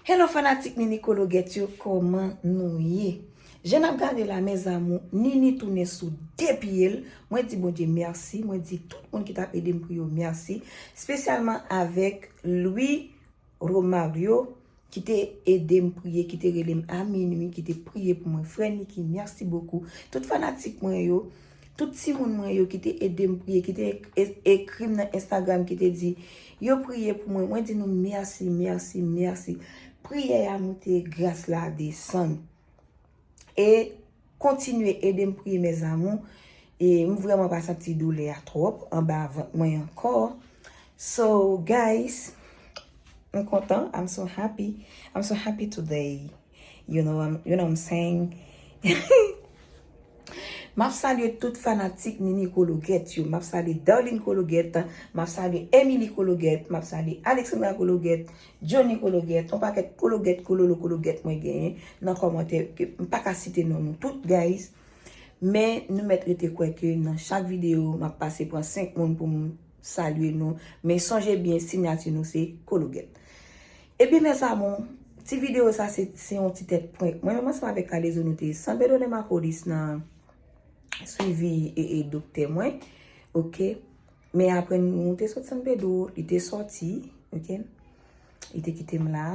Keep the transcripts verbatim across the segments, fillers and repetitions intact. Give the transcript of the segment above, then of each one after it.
Hello fanatik Nini Kologèt yo, kòman nou ye? Jan n ap gade la, mes amours, Nini tounen sou de pye l. Mwen di Bondye mèsi, mwen di tout moun ki t ap ede m priye yo mèsi, espesyalman avèk Louis Romario, ki te ede m priye, ki te rele m a minui, ki te priye pou mwen. Frè Niki, merci beaucoup. Tout fanatik mwen yo, tout timoun mwen yo ki te ede m priye, ki te e- ekri m nan Instagram, ki te di yo priye pou mwen. Mwen di nou mèsi, mèsi, mèsi. Priyè a moute, gras la desann. E kontinye ede m priye, mes amours. E m vrèman pa santi doulè a twòp anba vant mwen ankò. So, guys, m kontan. I'm so happy. I'm so happy today. You know, I'm, you know what I'm saying? M ap salye tout fanatik Nini Kologèt yo. M ap salye Darline Kologèt. M ap salye Emily Kologèt. M ap salye Alexandra Kologèt. Johnny Kologèt. Yon pakèt Kologèt, Kololo Kologèt mwen genyen nan kòmantè ke m pa ka site non nou tout, guys. Men nou mèt rete kwè ke nan chak videyo, m ap pase pran senk moun pou m salye nou. Men sonje byen, siyati nou se Kologèt. Ebyen, mes amours, ti videyo sa se, se yon ti tèt prank. Mwen menm ansanm avèk Kalezo nou te sanbedo nan Makolis nan swivi e, e doktè mwen. Oke. Men apre nou te sot sanbedo, li te sòti, oke. Li te kite m la.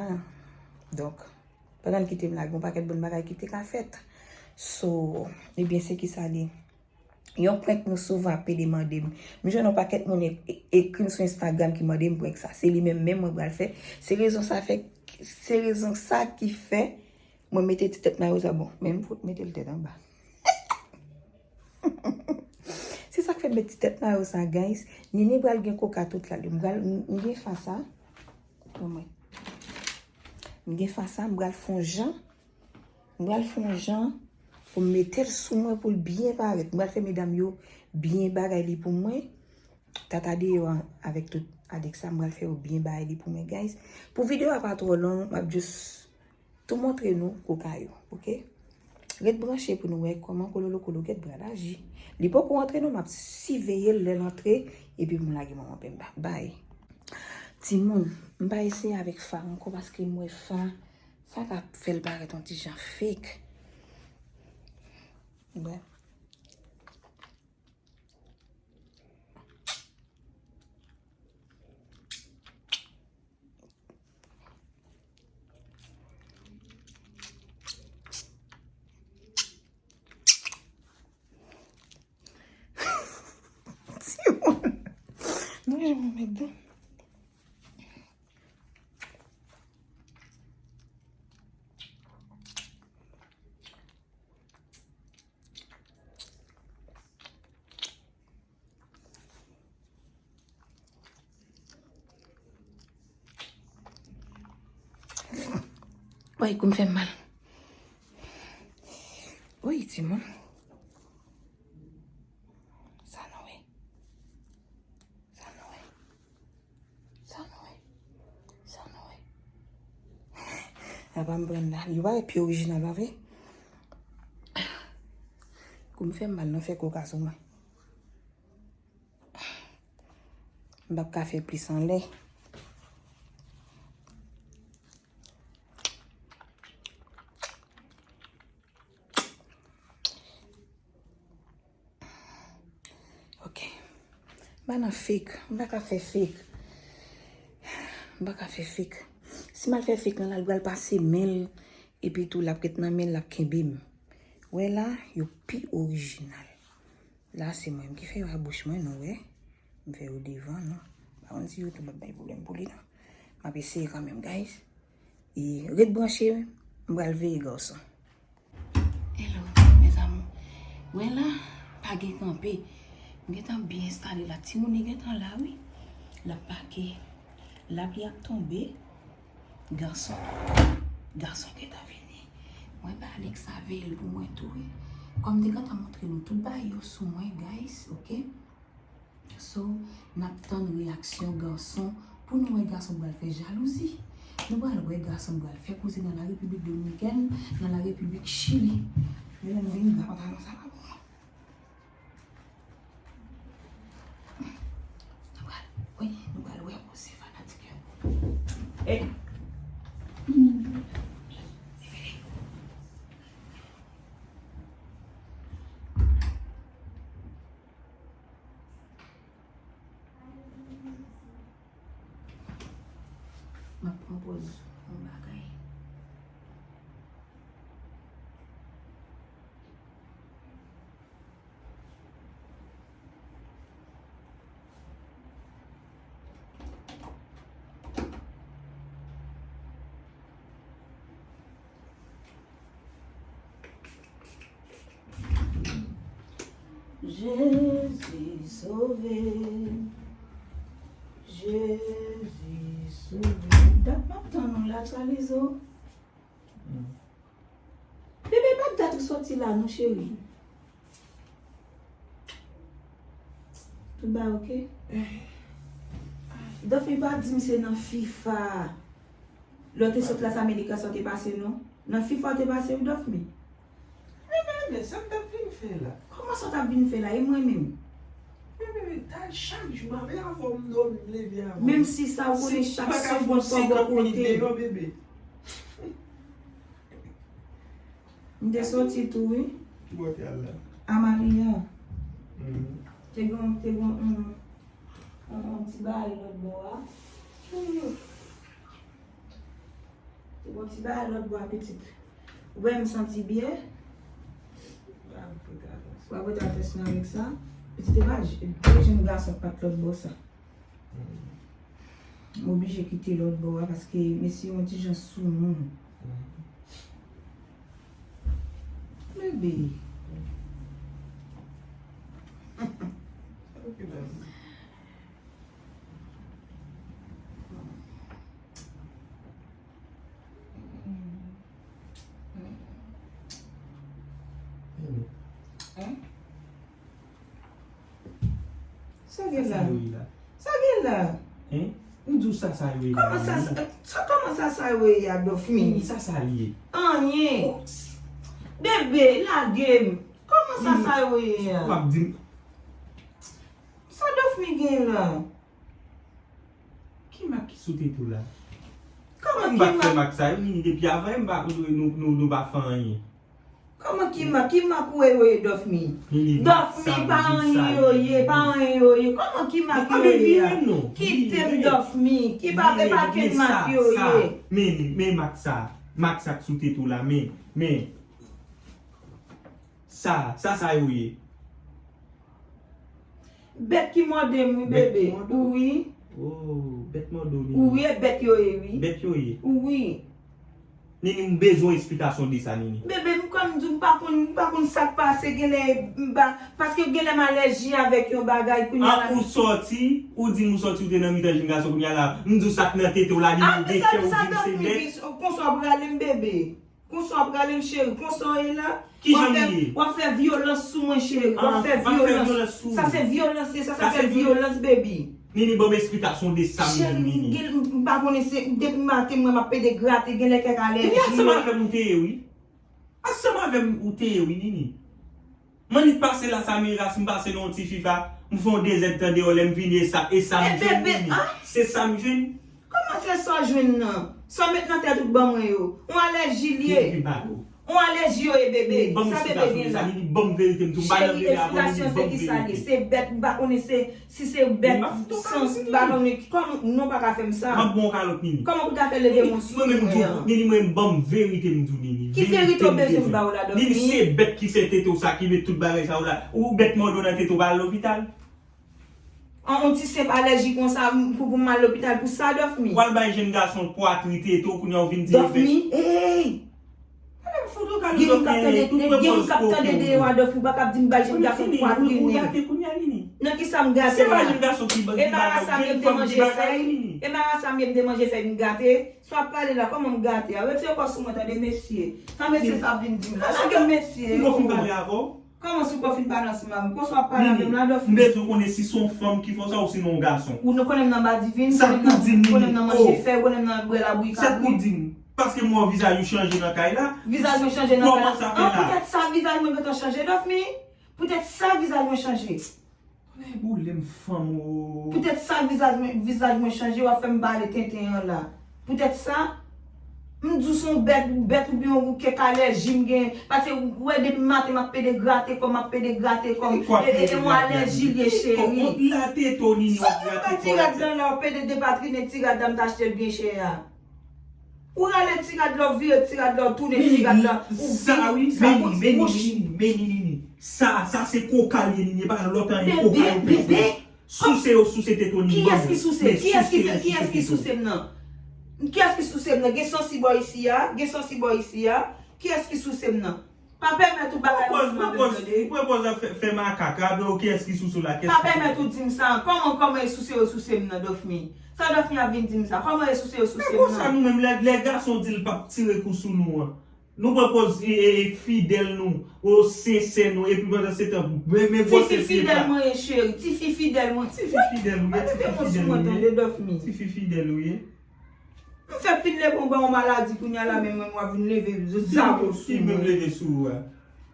Donk, pandan l kite m la, gen yon pakèt bon bagay ki te ka fèt. So, ebyen, se ki sa li. Yon prank nou souvan ap pede mande m. M jwenn yon pakèt moun e- e- ekri m sou Instagram ki mande m prank sa. Se li menm menm mwen pral fè. Se rezon sa fè, se rezon sa ki fè mwen mete ti tèt mayo sa. Bon, men m fout mete l tèt anba. Se sa k fè m met ti tèt mayo sa, guys. Nini pral gen koka tout la. M pral, m m gen fas a. Pou mwen. M gen fas a, m pral fè yon jan. M pral fè yon jan pou m mete l sou mwen pou l byen parèt. M pral fè medam yo byen bagay li pou mwen. Tata deyò an avèk tout Alexa, m pral fè yo byen bagay li pou mwen, guys. Pou videyo a pa twò long, m ap jis tou montre nou koka yo, oke? Ret branche pou nou wè kòman Kololo Kologèt pral aji. Li poko antre non, m ap siveye l lè l antre, epi pou m lage manman pen ba-, bay. Timoun, m pa eseye avèk Fa ankò paske m wè Fa, Fa ka fè l parèt yon ti jan fake. Brèf. Timoun. Nou janm mèt dan. Woy, kou m fè m mal. Woy, timoun. Sa nou wè. Sa nou wè. Sa nou wè. Sa nou wè. Apa m pran la. Yo pa wè pi orijinal, pa vre? Kou m fè m mal, non, fè koka sou mwen. M p ap ka fè plis anlè. Ok. M pa nan fake. M pa ka fè fake. M pa ka fè fake. Si m al fè fake lan, l al pral pase men l, epi tou l ap ret nan men l, l ap kenbe m. Wè la, yo pi orijinal. La, se mwen menm ki fè yo a bouch mwen, nou wè. M fè yo devan, non. Pa konn si YouTube ap bay pwoblèm pou li, non. M ap eseye kanmenm, guys. E ret branche, m pral veye gason. Hello, mes amours. Wè la, pa gen kanpe. M gentan byen enstale la. Timoun li gentan la, wi. L ap pake. Lapli ap tonbe. Gason. Gason gentan vini. Mwen ba Alexa veye l pou mwen tou, wi. Kòm m te gentan montre nou tout bagay yo sou mwen, guys, oke? So, n ap tann reyaksyon gason pou nou wè gason pral fè jalouzi. Nou pral wè gason pral fè koze nan la Repiblik Dominikèn, nan la Repiblik Chili. Medam, vin ba pantalon sa la pou mwen. Nou pral, wi, nou pral wè koze fanatik yo. Ey! Nini, Poz yon bagay. Jezi sove m. Jezi sove m. Dat m ap tann ou la, Kalizo. Bebe, pa dat ou soti la non, cheri. Tout bagay oke? Dòfi pa di m se nan FIFA. Lè w te sot Las Americas sa w te pase non. Nan FIFA w te pase wi, Dòfi. Men, men, men, sa m t ap vin fè la? Kòman sa w t ap vin fè la? E mwen menm? Men, men, men, ta chak jou, m ap avè w, m dòmi, m leve avè w. Menm si sa, ou konnen chak segonn fò bò kote. M te soti tou, wi. Ki bò w te al la? Amalia. Mhm. Te gen, te gen, yon, yon, yon ti bagay lòt bò a. Te gen yon ti bagay lòt bò a, pitit. Ou wè m santi byen? W ap rete atensyon avèk sa. Pitit, e pa j-, e pa jenn gason k pa t lòt bò sa. M oblije kite lòt bò a paske mesye yon ti jan soumoun. Bebe. Sa gen la? Sa gen la? Hein? M di w sa sa yo ye la. Kòman sa, sa, sa, kòman sa sa yo ye a, Dòfmi? Sa sa l ye? Anyen. Bebe, lage m. Kòman sa sa yo ye a? W ap di m. Sa Dòfmi gen la? Ki mak ki sou tete w la? Kòman ki mak? M pa fè mak sa yo, Nini, depi avan yè m pa, nou, nou, nou pa fè anyen. Kòman ki mak? Ki mak ou wè yo ye, Dòfmi? Dòfmi, pa anyen yo ye, pa anyen yo ye. Kòman ki mak yo ye a? Kite m, Dòfmi. Ki pa, e pa ken mak yo ye? Men, men mak sa. Mak sa k sou tete w la, men, men. Sa, sa, sa yo ye? Bèt ki mòde m, wi, bebe. Wi. Oh, bèt mòde w, Nini. Wi, e bèt yo ye, wi. Bèt yo ye. Wi. Nini, m bezwen esplikasyon de sa, Nini. Bebe, m kwè m di w m pa konn, m pa konn sa k pase, genlè m pa, paske genlè m alèji avèk yon bagay kounye a la. An, ou sòti, ou di m ou sòti, ou te nan mitan jenn gason kounye a la. M di w sa k nan tete w la, Nini, de kè w di m se bèt. Konsa w ap rale m, bebe. Konsa w ap rale m, cheri. Konsa w ye la. Kijan m ye? W ap fè vyolans sou mwen, cheri. W ap fè vyolans. Sa se vyolans, se sa, sa se vyolans, baby. Nini, ban m esplikasyon de sa m di, Nini. Cheri, m pa konnen se, depi maten, mwen, m ap pede grate, genlè kèk alèji. Nini, ansanm avè m ou te ye, wi. Ansanm avè m ou te ye, wi, Nini. M annik pase Las Americas, m pase nan yon ti FIFA, m fè yon dezèdtan deyò, lè m vini, e sa, e sa m jwenn, Nini. Se sa m jwenn. Kòman se sa w jwenn nan? Sa w met nan tèt ou ban mwen yo. Yon alèji l ye. Yon alèji yo ye, bebe. Sa bebe gen la. Cheri, esplikasyon se ki sa l ye. Se bèt, m pa konnen se Si se bèt sans, m pa konnen kòman, non, pa ka fè m sa. M ap ba w kalòt, Nini. Kòman pou ta fè leve m sou mwen an? Nini, mwen, ban m verite m di w, Nini. Ki verite w bezwen m ba w la, Dòfmi? Nini, se bèt ki fè tete w sa, ki met tout bagay sa yo la. Ou bèt mòde w nan tete w, pa al lopital. An, yon ti senp alèji konsa, pou, pou m al lopital pou sa, Dòfmi? W al bay jenn gason pwatri tete w, kounye a w vin di Dòfmi, ey! Gen moun k ap tande, gen moun k ap tande deyò a, Dòfmi, ou pa kab di m bay jenn gason pwatri. Nan kisa m gate la? E marasa m ye m te manje fèy. E marasa m ye m te manje fèy m gate. Sa w ap pale la, kòman m gate a? Retire kò sou mwen tande, mesye. Sa mesye sa ap vin di m la? Lage m, mesye. Ou gon fin pale avè w? Kòman si w gon fin pale ansanm avè m? Konsa w ap pale avè m la, Dòfmi? M bezwen konnen si se yon fanm ki fè w sa ou si se yon gason. Ou konnen m nan ba divin, ou konnen m nan manje fèy, ou konnen m nan bwè labouyi kabrit. Sa k ou di m? Paske m wè w vizaj ou chanje nan kay la. Vizaj mwen chanje nan kay la. Kòman sa fè la? An, poutèt sa vizaj mwen gentan chanje, Dòfmi. Poutèt sa vizaj mwen chanje. Tonnè boule m fanm o. Poutèt sa vizaj mwen, vizaj mwen chanje, w ap fè m pale tenten an la. Poutèt sa, m di w se yon bèt, bèt oubyen yon kèk alèji m gen. Paske w wè depi maten m ap pede grate kò m, m ap pede grate kò m. E, e, e yon alèji l ye, cheri. Sòti anba ti rad lan la, w pede depatrine ti rad la m t achte l byen chè a. Ou rale ti rad la, ou vire ti rad la, ou tounen ti rad la. Ou sa wi, sa meni, meni, meni, meni, meni. Sa, sa se koka l ye, Nini, e pa lòt anyen, koka yo fè. Bebe, bebe. Souse yo souse tete w, Nini. Kiyès ki souse? Kiyès ki fè, kiyès ki souse m nan? Kiyès ki souse m nan? Gen sansi bò isi a, gen sansi bò isi a. Kiyès ki souse m nan? Pa pèmèt ou bagay yo sou madanm tande. Ou pran pòz ap fè, fè makak, a, donk kiyès ki souse w la, kiyès ki souse w? Pa pèmèt ou di m sa. Kòman, kòman e souse yo souse m nan, Dofmi? Sa Dofmi ap vin di m sa? Kòman e souse yo souse m nan? Men konsa nou menm, lè, lè gason di l p ap tire kou sou nou an. Nou pran pòz e, e, e fidèl nou, o sensè nou, epi pandan se tan, men, men gwosès li la. Tifi fidèl mwen ye, cheri. Tifi fidèl mwen. Tifi fidèl ou ye, tifi fidèl ou ye. Tifi fidèl ou ye. M fèk fin leve anba yon maladi, kounye a la menm mwen, mwen vin leve zot zago sou mwen. Ki menm leve sou ou a?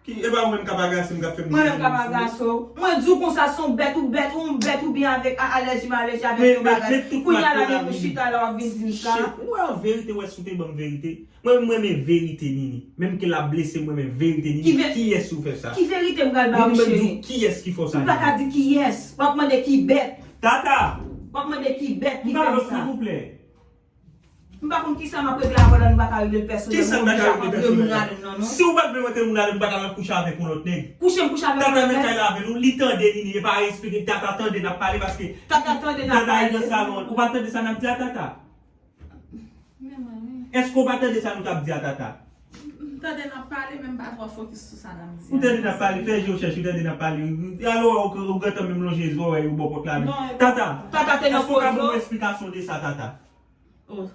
Ki, e pa ou menm k ap agase m, k ap fè m. Mwen menm k ap agase w? Mwen di w konsa, se yon bèt ou bèt, ou yon bèt oubyen avèk a, alèji, m alèji avèk yon bagay. Kounye a la menm ou chita la, w ap vin di m sa. Ou wè an verite, ou wè si w te ban m verite. Mwen menm, mwen renmen verite, Nini. Menm ke l ap blese m, mwen renmen verite, Nini. Kiyès ou fè sa? Ki verite m pral ba w, cheri? Nini, mwen di w kiyès ki fè w sa, Nini. Ou pa ka di kiyès. W ap mande ki bèt. Tata! W ap mande ki bèt ki fè m sa. M pa konn, silvouplè. M pa konn kisa m ap regle avè w la, nou pa ka regle l pèsonèl. Kisa n pa ka regle pèsonèl la? Si w pa t vle m antre moun ladan, m pa t ap kouche avèk yon lòt nèg. Kouche m kouche avèk yon lòt nèg? Tata nan kay la avè nou, li tande, Nini, e pa eksplike, Tata tande n ap pale paske Tata tande n ap pale. Tata nan salon an. Ou pa tande sa n ap di a Tata? Men mwen, wi. Èske w pa tande sa nou t ap di a Tata? M tande n ap pale, men m pa twò fokis sou sa n ap di a. Ou tande n ap pale, fè je w chèch, ou tande n ap pale. Alò, ou, ou gentan menm lonje zòrèy ou bò pòt la, wi. Non, e pa Tata, Tata te nan èske w ka ban mwen esplikasyon de sa, Tata? Oh.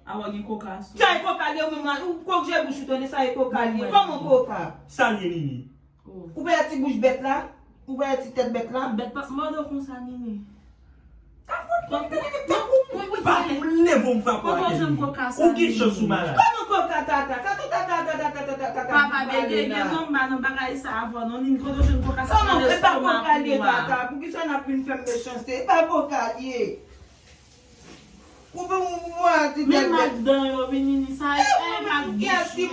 Awa gen koka sou. Sa e koka li ye, ou menm la, ou kòk je bouch ou tande, sa e koka li ye. Kòman koka? Sa l ye, Nini? Oh. Ou pa wè ti bouch bèt la? Ou pa wè ti tèt bèt la? Bèt p ap mòde w konsa, Nini. Ka fout mwen, Nini, tankou pa pou m leve w m frape w atè, Nini. Ou gen chans ou malad. Kòman koka, Tata? Sa tou Tata, Tata, Tata, Tata, Tata. Papa bebe, gen non, m pa nan bagay sa avè w non, Nini, kote w jwenn koka sa nan lestomak ou a? Kòman e pa koka li ye, Tata? Poukisa n ap vin fè m mechanste? E pa koka li ye. Ou pa wè ti tèt bèt. Men mak dan yo, wi, Nini, sa e mak bouch, wi.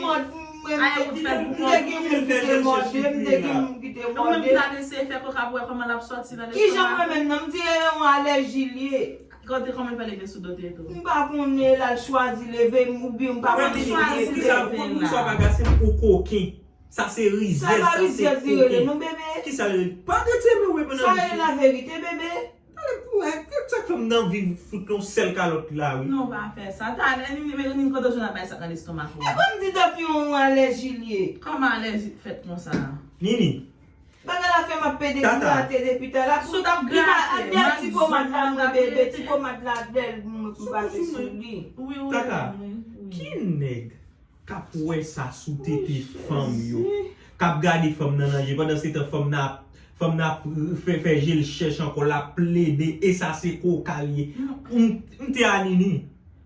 Ay, ou fè m te gen moun ki te mòde, m te gen moun ki te mòde. Ou menm ki t al eseye fè koka pou wè kòman l ap sòti nan lestomak ou. Kijan mwen menm nan? M di e yon alèji l ye. Gade kòman l fè leve sou do tete w. M pa konnen, l al chwazi leve m, oubyen m pa konnen si l leve. Kisa, poukisa w pa gase m pou koken? Sa se rizèz, sa se koken. Sa pa rizèz li rele non, bebe. Kisa l rele? Pa rete men w pandan. Sa rele laverite, bebe. Pale pou mwen, sa k fè m nan viv fout yon sèl kalòt la, wi. Non, pa fè sa. Talè, Nini, men Nini, kote w jwenn bagay sa nan lestomak ou a? E pa m di Dòfi yon alèji l ye. Kòman alèji k fèt konsa? Nini. Bagay la fè m ap pede grate depi talè. Sou t ap grate, dèyè ti pomad la mwen bebe, ti pomad la dèyè mwen pou pase sou li. Wi, wi, wi. Ki nèg k ap wè sa sou tete fanm yo, k ap gade fanm nan nan je, pandan se tan fanm nan ap, fanm nan ap fè, fè je l chèch ankò, l ap plede, e sa se koka l ye. M, m te a Nini.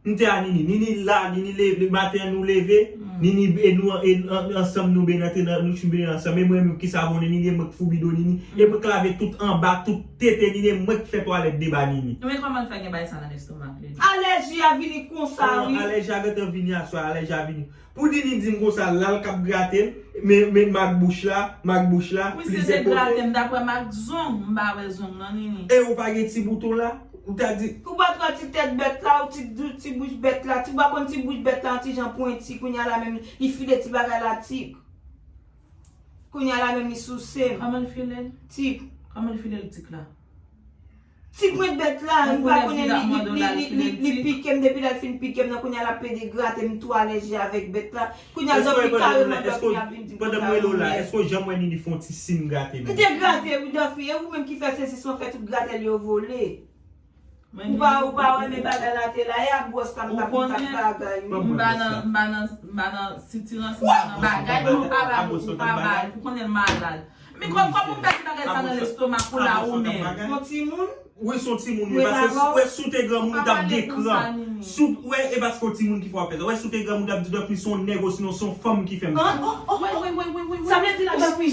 M te a Nini. Nini la, Nini leve, maten an nou leve, Nini, e nou, e an-, ansanm nou benyen antre nan, nou fin benyen ansanm. E mwen menm ki savone Nini, e mwen k foubi do Nini, e mwen k lave tout anba, tout tete Nini, e mwen k fè twalèt deba Nini. Men kòman l fè gen bagay sa nan lestomak li? Alèji a vini konsa, wi. Alèji a gentan vini aswè, alèji a vini. Pou Nini di m konsa, la l k ap grate l, men, men mak bouch la, mak bouch la, plizyè kote. Wi, se te grate m, daprè mak zong, m pa wè zong nan Nini. E ou pa gen ti bouton la? Ou ta di. Ou pa t wè ti tèt bèt la, ou ti, ti bouch bèt la, ti, ou pa konn ti bouch bèt la, yon ti jan pwenti, kounye a la menm, li file ti bagay la, tik. Kounye a la menm li souse m. Kòman l file l? Tik. Kòman l file l tik la? Ti pwent bèt la, m pa konnen li, li, li, li, li, li pike m, depi lè l fin pike m nan, kounye a l ap pede grate m tou alèji avèk bèt la. Kounye a Dòfi kareman Dòfi ap vin di m konsa ou mèt. Èske w janm wè Nini fè yon ti siy grate m? M te grate wi Dòfi, e ou menm ki fè sezisman fè tout gratèl yo vole. Ou pa, ou pa wè men bagay la te la, e a bwòs la m t ap, m t ap bagay wi. M pa nan, m pa nan, m pa nan sitirans, m pa nan bagay, m pa ba, m pa ba, ou konnen l malad. Men kòman, kòman w fè ti bagay sa nan lestomak ou la ou menm? Yon timoun? Wi, se yon timoun wi, paske si w te granmoun ou t ap gen kran. Si w, wè, e paske w timoun ki fè w ap fè sa. Wè, si w te granmoun ou t ap di Dòfi se yon nèg osinon se yon fanm ki fè m sa. Sa vle di la Dòfi,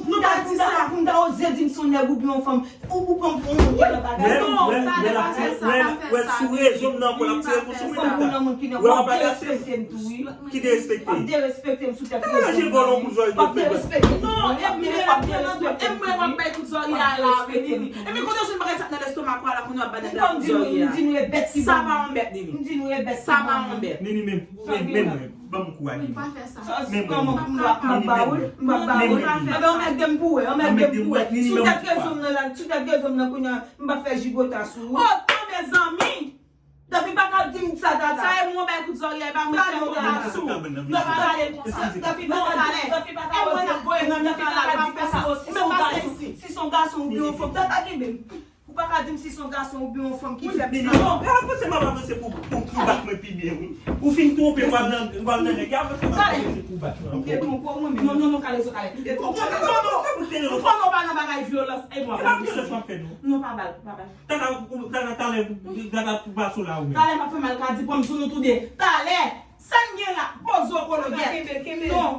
m ta di sa, m ta oze di m se yon nèg oubyen yon fanm. Ou, ou pran pou yon moun ki nan bagay. Non, pa fè sa, pa fè sa. Wè, sou rezo m nan ankò l ap tire kou sou mwen. Ou nan moun ki nan, w ap derespekte m tou wi. Ki derespekte? W ap derespekte m sou tèt rezo m nan wi. W ap derespekte m tou wi. W ap derespekte m tou wi. Epi kote w jwenn bagay sa nan lestomak ou a la kounye a w ap bay nèg la kout zòrye a? Sa pa yon bèt Nini. M di nou e bèt. Sa pa yon bèt. Nini, men, men, men mwen, ban m kou a Nini. Men mwen, m ap ba ou l, m ap ba ou l. Anben, anmède m pou wè, anmède m pou wè. Sou tèt rezo m nan la, sou tèt rezo m nan kounye a, m p ap fè jigota sou ou. Otan mezanmi! Dafi pa ka di m sa, Tata. Sa e mwen bay kout zòrye, e pa mwen ki fè kout sou. Non, pa pale. Dafi pa ka di sa. E mwen ap voye nan mitan la, pa fè sa. Ou menm pase isi. Si se yon gason oubyen yon fanm, Tata kenbe m. Ou pa ka di m si se yon gason oubyen yon fanm ki fè m sa. Non, pa avanse, m ap avanse pou, pou, pou bat mwen pi byen, wi. Ou fin twonpe, w al nan, w al nan nèg. Avanse, m ap avanse pou bat mwen. M te twonpe w, mwen menm. Non, non, non, kale zo, kale. M te twonpe w. Non, non, non, non. Ou konnen w pa nan bagay vyolans. E mwen, pa vyolans m ap fè, non. Non, pa bal, pa bal. Tata, ou, tata, talè, tata, pou pase w la, ou menm. Talè, m ap fè mal, ka di, pran m sou nou tou de. Talè, sa n gen la, poze w kologèt. Kenbe, kenbe. Non.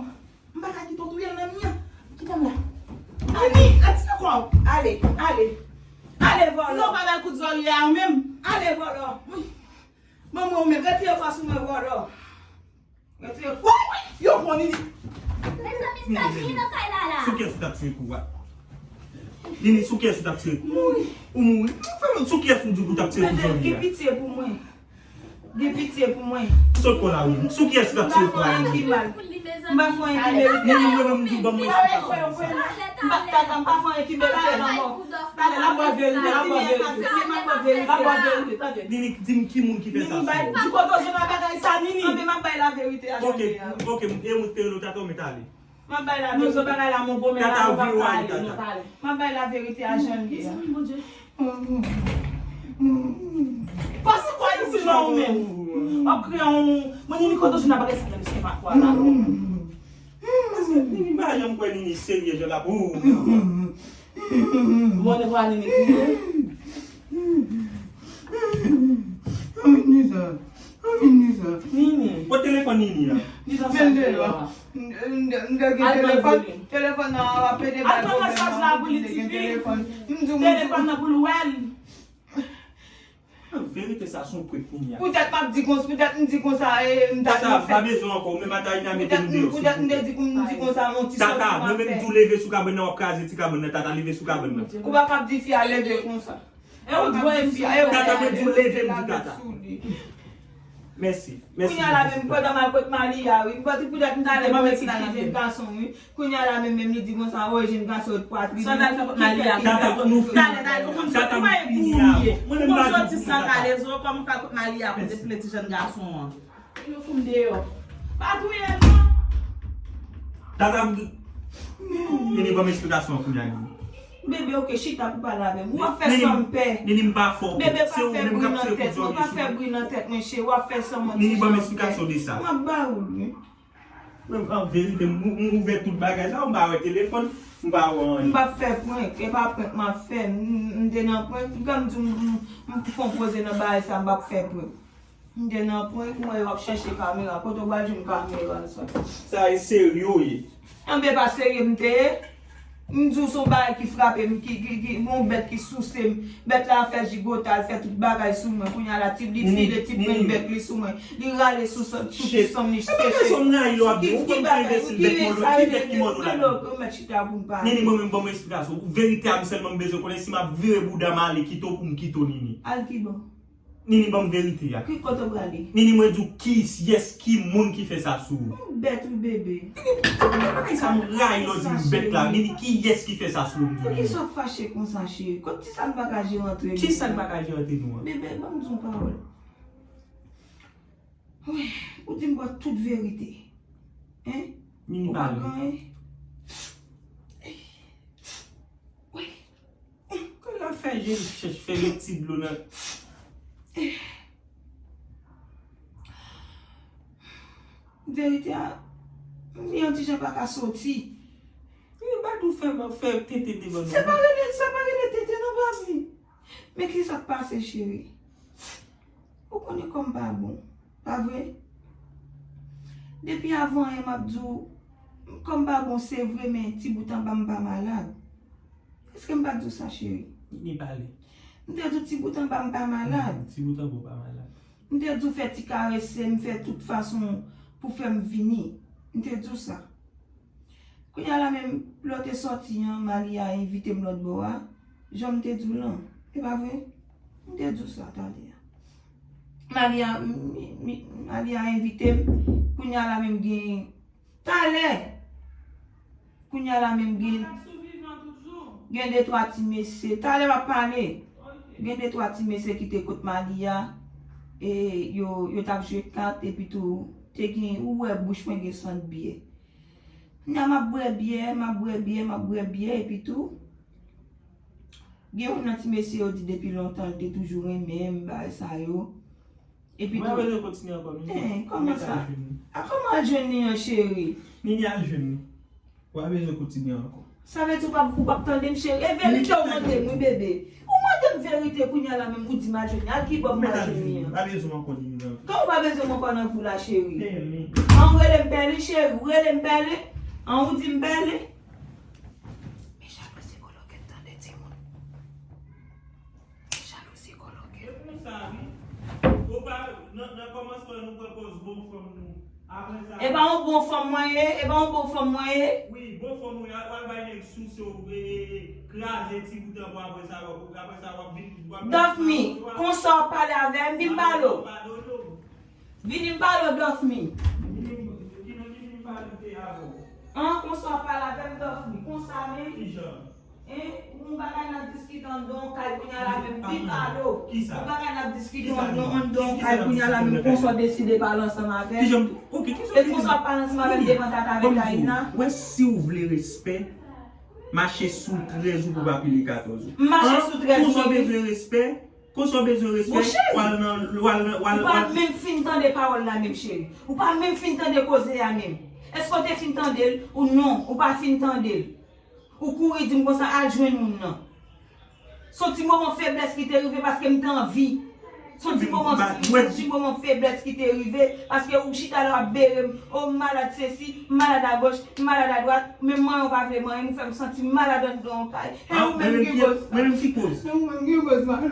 M pa ka kite w touye l nan mi an. Kite m la. Ani, retire kò w. Ale, ale. Ale, vòlò. Non, pa bay kout zòrye a ou menm. Ale, vòlò. Manman ou menm, retire kò sou mwen, vòlò. Retire kò. Woy, woy, yo pran Nini. Mezanmi, sa ki nan kay la la? Sou kiyès ou t ap tire kou a? Nini, sou kiyès ou t ap tire kou? Ou mouri. Ou mouri. Sou kiyès ou di ou t ap tire kou zòrye a? Gen pitye pou mwen. Gen pitye pou mwen. Sot kò la, wi. Sou kiyès ou t ap tire kou a? M pa fè anyen ki mal. M pa fè anyen ki merite. Nini, mwen menm, m di w ban mwen esplikasyon pou sa. M pa, tata, m pa fè anyen ki merite lanmò. Talè, l ap ba w verite, l ap ba w verite. L ap ba w verite, tande. Nini, di m ki moun ki fè sa sou ou. Di kote w jwenn bagay sa, Nini. Anben, m ap bay laverite a Jandye a. Ok, ok, e ou te rele w tata, ou mèt ale. M ap bay laverite. Non, bagay la, mon gwo, men tata, la, nou pa vire w ale, tata. M ap bay laverite a Jandye a. Mezanmi, Bondye. Pase kwa isi non ou menm. W ap kreye yon, mwen ni kote w jwenn bagay sa nan misye pa kwa la. Nini pa janm kwè Nini serye jan l ap ou. Bon, ne kwa Nini kriye. Nini. Nini. Kot telefòn Nini an? Nini. M te gen telefòn, telefòn nan ap pede bay pwoblèm nan, m te gen telefòn. M di w, m di w. Telefòn nan pou l wè l. Verite sa se yon prank kounye a. Poutèt m ap di konsa, poutèt m di konsa, e, m ta di. Tata, pa bezwen ankò, ou menm Atalina mete m deyò. Poutèt m te di, m di konsa, yon ti sòti m ap fè. Tata, mwen menm tou leve sou kabann nan, w ap kraze ti kabann nan, tata, leve sou kabann nan. Ou pa kab di fi a leve konsa. E ou t voye m sou li. Tata, mwen di w leve, m di tata. Mèsi, mèsi. Kounye a la menm, pandan m al kot Malia, wi. M panse poutèt m ta leve, mwen ti jèn gason, wi. Kounye a la menm, menm li di konsa, o, jèn gason yo t pwatrin. Sa w t al fè kot Malia? Tata, nou fini. Talè, talè, ou konn soti, ou pa e pou ou ye. Ou konn soti san kalezo, kòman w fè al kot Malia, kote plen ti jèn gason an? Yo fout m deyò. Pa touye m non. Tata, m di, Nini, ban m esplikasyon kounye a, Nini. Bebe, oke, chita pou pale avè m. W ap fè san m pè. Nini, m pa fè w. Bebe, pa fè bri nan tèt mwen, pa fè bri nan tèt mwen, cheri. W ap fè san m pè. Nini, ban m esplikasyon de sa. M ap ba ou l, wi. Mwen, an verite, m, m ouvè tout bagay sa, m pa wè telefòn, m pa wè anyen. M p ap fè prank, e pa prank m ap fè. M, m te nan prank, m, m di w, m, m, m fè yon poze nan bagay sa, m p ap fè prank. M te nan prank, m wè yo ap chèche kamera. Kote w pral jwenn kamera sa? Sa e serye w ye? Anben, pa serye m te ye. M di w se yon bagay ki frape m, ki, ki, ki, yon bèt ki souse m. Bèt la fè jigota, l fè tout bagay sou mwen. Kounye a la, ti li file, ti pwen bèk li sou mwen. Li rale sou san, sou ti san m, li seche. Sou ki, ki bagay, ki bèt sa rele, ki bèt ki mòde w la? Ou mèt chita pou m pale. Nini, mwen menm, ban mwen esplikasyon. Verite a m sèlman m bezwen konnen si m ap vire bouda m ale kite w pou m kite w, Nini. Al kibò? Nini, ban m verite a. Ki kote w prale? Nini, mwen di w kiyès, ki moun ki fè sa sou ou? Ou bèt wi, bebe. Nini, bagay sa m rayi lè w di m bèt la. Nini, kiyès ki fè sa sou ou, m di w, Nini? Poukisa w fache konsa, cheri? Kot, kisa n pa ka jere antre nou? Kisa n pa ka jere antre nou an? Bebe, ban m di w yon pawòl. Wi, ou di m ba w tout verite. Hein? Nini, pale. Ou pa gen anyen? Wi. Kòm l ap fè je l chèch fè yon ti dlo nan. Verite a, m yon ti jan pa ka soti. Li pa tou fè, fè tenten devan nou. Sa pa rele, sa pa rele tenten non, papi. Men kisa k pase, cheri? Ou konnen kò m pa bon, pa vre? Depi avan yè m ap di w, kò m pa bon, se vre, men ti bout anba m pa malad. Èske m pa t di w sa, cheri? Li pale. M te di w ti bout anba m pa malad. Hmm, ti bout anba w pa malad. M te di w fè ti karese m, fè tout fason pou fè m vini. M te di w sa. Kounye a la menm, lè w te sòti an, Malia envite m lòt bò a, jan m te di w lan, e pa vre? M te di w sa talè a. Malia, mi- mi- Malia envite m. Kounye a la menm gen talè. Kounye a la menm gen, gen de twa ti mesye. Talè w ap pale. Gen de twa ti mesye ki te kot Malia. E yo, yo t ap jwe kat epi tou te gen, ou wè bouch mwen gen sant byè. Kounye a m ap bwè byè, m ap bwè byè, m ap bwè byè epi tou. Gen youn nan ti mesye yo di depi lontan li te toujou renmen m, bagay sa yo. Epi tou. Mwen bezwen kontinye ankò, Nini. Eh, kòman sa? A, kòman al jwenn li an, cheri? Nini al jwenn li. Ou pa bezwen kontinye ankò. Sa vle di ou p ap, ou p ap tande m, cheri? E verite ou mande m, wi, bebe. Ou mande m verite kounye a la menm, ou di m al jwenn li. Al ki bò m al jwenn li an? Pa bezwen m ankò, Nini, nan vi. Kòman ou pa bezwen m ankò nan vi w la, cheri? An, ou rele m pèlen, cheri? Ou rele m pèlen? An, ou di m pèlen? Men jalouzi kòlòkèt, tande timoun. Jalouzi kòlòkèt. E konsa, wi. Ou pa, nan, nan kòmansman, nou pran pòz bon fanm nou. Apre sa. E pa yon bon fanm mwen ye, e pa yon bon fanm mwen ye. Wi, bon fanm ou ye, w al bay nèg souse w, e, e, e, kraze ti bout an pou apre sa, w ap, apre sa, w ap vin, w ap vin. Dòfmi, konsa w ap pale avè m, vin pale w. Padone w. Vini m pale w, Dòfmi. Vini m, ki nan, ki vini m pale w te avè w. An, konsa w ap pale avè m, Dòfmi, konsa menm. Kijan? Hein? Yon bagay n ap diskite anndan yon kay kounye a la menm, vin pale w. Kisa? Yon bagay n ap diskite anndan, anndan yon kay kounye a la menm, konsa w deside pale ansanm avè m. Kijan? Ok, kisa? E konsa w ap pale ansanm avè m devan tata avèk Taina. Wè, si w vle respè, mache sou trèz ou pou w pa pile katòz ou. M mache sou trèz mwen. Konsa w bezwen respè, konsa w bezwen respè, w al nan, w al nan, w al, w al. Ou pa menm fin tande pawòl la menm, cheri. Ou pa menm fin tande koze a menm. Èske w te fin tande l ou non? Ou pa fin tande l. Ou kouri di m konsa, al jwenn moun nan. Se yon ti moman feblès ki te rive paske m te anvi. Se yon ti moman, se yon ti moman feblès ki te rive paske ou chita la w ap bere m. O, m malad sesi, m malad agòch, m malad adwat. Menm manyen w pa vle manyen m, ou fè m santi m malad anndan yon kay. E ou menm ki koz sa. Mwen menm ki koz. E ou menm ki koz malè.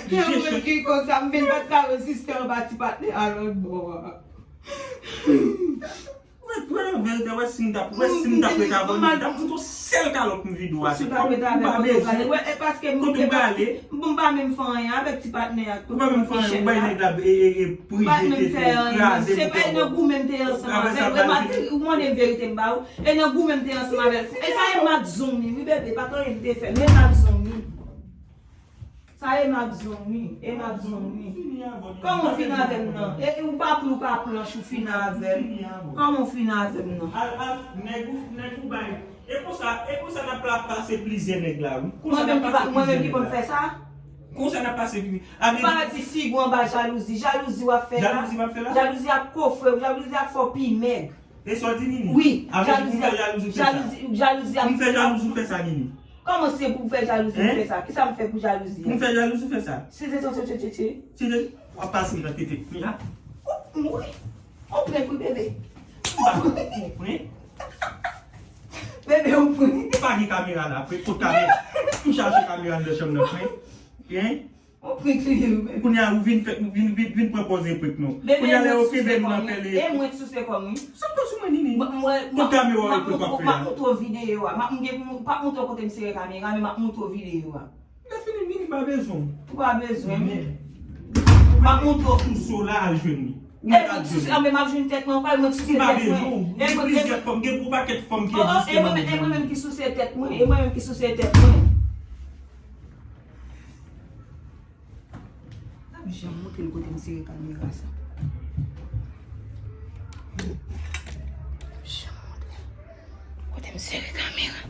E ou menm ki koz sa, m vin pa t ka reziste anba ti patnè a lòt bò a. Mwen, mwen, an verite, wè si m t ap, wè si m t ap ret avè w, m t ap fout yon sèl kalòt m vide w atè. Ou pa bezwen. Wè, e paske m, kote m prale, m pa menm fè anyen avèk ti patnè a. Ou pa menm fè anyen, ou bay nèg la, e, e, e, pri jete, kraze bouton. Se pa nan goumen m te ansanm avè l. Ou mande m verite m ba ou. E nan goumen m te ansanm avè l. E sa e mak zong li, wi, bebe, pa t anyen m te fè. Men mak zong li. Sa e mak zong li, e mak zong li. Kòman w fin avè m nan? E, e ou pa pli, ou pa planch, ou fin avè m. Kòman w fin avè m nan? Al, al, nèg ou, nèg ou bay. E konsa, e konsa n ap la pase plizyè nèg la, wi. Konsa n ap pase plizyè nèg la. Mwen menm ki konn fè sa? Konsa n ap pase plizyè. Ou pa di figi w anba jalouzi. Jalouzi w ap fè la. Jalouzi m ap fè la? Jalouzi ap kofre w, jalouzi ap fè w pi mèg. E sa w di, Nini? Wi, jalouzi ap, jalouzi, jalouzi ap. M fè jalouzi w fè sa, Nini? Kòman se pou w fè jalouzi m fè sa? Kisa m fè pou jalouzi a? Pou m fè jalouzi w fè sa? Si se, se, se, se, se, se. Si se, w ap pase nan tete. Mira. Ou mouri. Ou prank wi, bebe. M pa prank, ou prank. Bebe, ou prank. Pa gen kamera la, prank. Kot kamera? M chache kamera anndan chanm nan, prank. Hein? Ou prank li ye, wi, bebe. Kounye a, ou vin fè, ou vin, vin, vin pran pòz e prank nou. Bebe, kounye a, lè yo kenbe m nan pèlen. E mwen ki souse kò m, wi. Sot sou mwen, Nini. Kot kamera w e prank w ap fè a? M ap montre w videyo a. M ap, m gen, m p ap montre w kote m sere kamera, men m ap montre w videyo a. Lè fini, Nini pa bezwen w. Ou pa bezwen m. M ap montre w. Souse w la, al jwenn li. E mwen ki souse, anben m ap jwenn tèt mwen, ou pa wè mwen ki souse tèt mwen. Ou pa bezwen m. Gen plizyè fanm, gen gwo pakèt fanm ki egziste nan mond lan. E mwen menm ki souse tèt mwen, e mwen menm ki souse tèt mwen. N ap janm montre l kote m sere kamera sa. Janm montre l kote m sere kamera.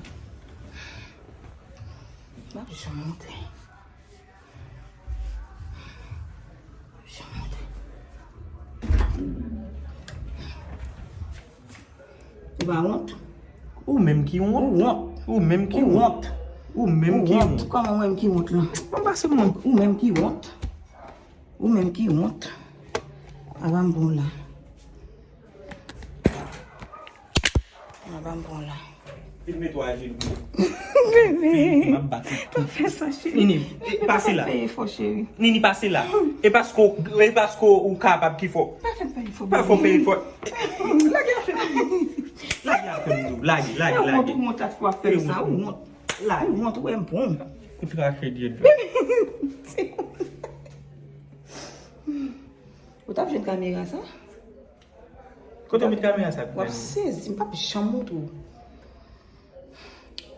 N ap janm montre l. Ou pa wont? Ou menm ki wont. Ou wont. Ou menm ki wont. Ou menm ki wont. Kòman ou menm ki wont lan? Mwen pase mwen. Ou menm ki wont. Ou menm ki wont. Ava m bon la. Ava m bon la. Filme twa je l. Bebe. M ap bat ou. Pa fè sa, cheri. Nini, e, pase la. Pa fè efò, cheri. Nini, pase la. E paske w, e paske w kapab ki fè w. Pa fè m fè efò, bebe. Pa fè w fè efò. Lage afè m. Lage afè m, lage, lage, lage. E wont, ou wont, ou ap fè m sa, ou wont. Lage. Ou wont, ou wè m bon. Ou trache dyèt. Bebe. T ap jwenn kamera sa? Kote w met kamera sa? W ap sezi, m p ap janm montre w.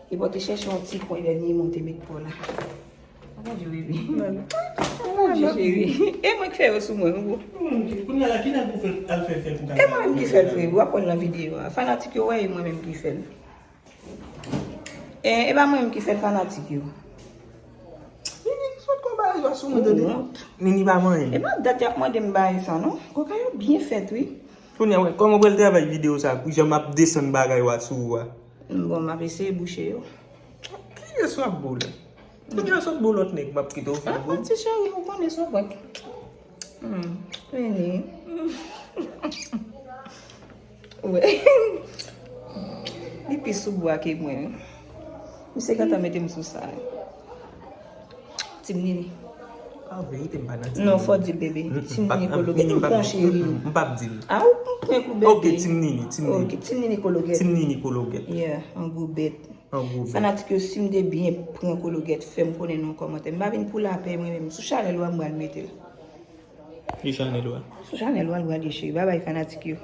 E bò te chèche yon ti kwen dènye monte met pa w la. Mwen jwe wi. Mwen jwe cheri. E mwen ki fè yo sou mwen wi. Kounye a la ki nèg ou fè al fè fè pou E mwen menm ki fè l frè. W ap wè l nan videyo a. Fanatik yo wè e mwen menm ki fè l. E e pa mwen menm ki fè l fanatik yo. Nini sot kon bagay yo sou mwen tande. Nini pa manyen. E pa dat y ap mande m bagay sa non. Koka yo byen fèt wi. Kounye a wè kòman w pral travay videyo sa pou jan m ap desann bagay yo sou ou a. Bon, m ap eseye bouche yo. Kiyès w ap boule? Kounye a sot boule lòt nèg m ap kite w fè Ah, ti cheri, ou konnen se yon prank. Hmm, vini. Wè. Li pi sou bwa ke mwen. Misye gentan mete m sou sa. Team Nini. Ah, verite m pa nan team Non, fò di l bebe. Team Nini kologèt. M pon cheri. M p ap di l. Ah, ou pran kou bebe. Ok, team Nini, team Nini. Ok, Team Nini kologèt. Team Nini kologèt. Yeah, an gwo bèt. An gwo bèt. Fanatik yo, si m te byen pran kologèt, fè m konnen nan kòmantè. M pa vin pou lapè mwen menm. Sou chanèl ou a m pral mete l. Li chanèl ou a. Sou chanèl ou a l pral ye cheri. Babay fanatik yo.